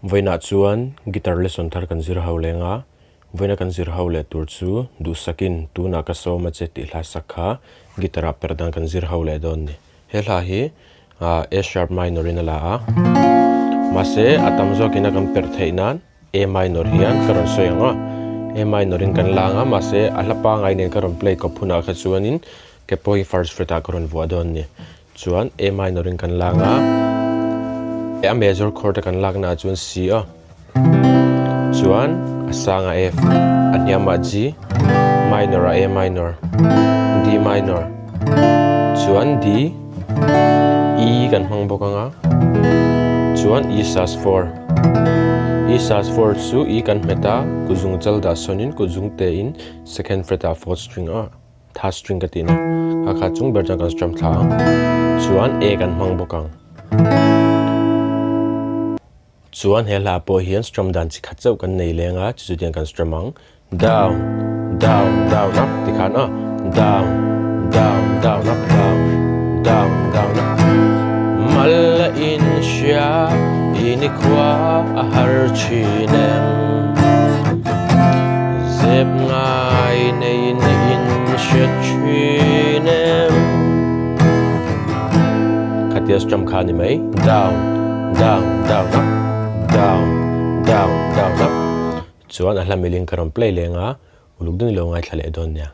Vawiinah chuan guitar lesson thar kan zir ho leng a, vawiina kan zir ho leh tur chu duhsakin tunah ka sawm a che tih hla sak kha guitar ah per dan kan zir ho leh dawn ni. He hla hi A sharp minor in a la a, mahse a tam zawkin a kan perh theih nan A minor hian ka rawn sawi ang a, A minor in kan la ang a, mahse a hla pangai nen ka rawn play kawp hunah kha chuanin ke pawh hi first fret ah ka rawn vuah dawn ni. Chuan A minor in kan lak a, a major chord a kan lak naah chuan C a, chuan a sang a F, a hniam ah G, minor ah A minor, D minor, chuan D, E kan hmang bawk ang a, chuan E sus 4, E sus 4 chu E kan hmet a, kuzung chal dah sawn in kuzung te in second fret ah fourth string a. Third string ka tihna kha kha chung ber chuan kan strum thla ang chuan A kan hmang bawk ang. Chuan he hla pawh hian strum dan chi khat chauh kan nei leng a chu chutiang kan strum ang down down down up tikhan a down down down up down down down up mal a inhria i ni khua a har thin em. Zep ngai neiin in hre thin em? Khatia strum kha a ni mai. Down, down, down up, down, down, down up. Chuan a hla milin ka rawn play leng a, uluk deuhin lo ngaithla leh dawn nia.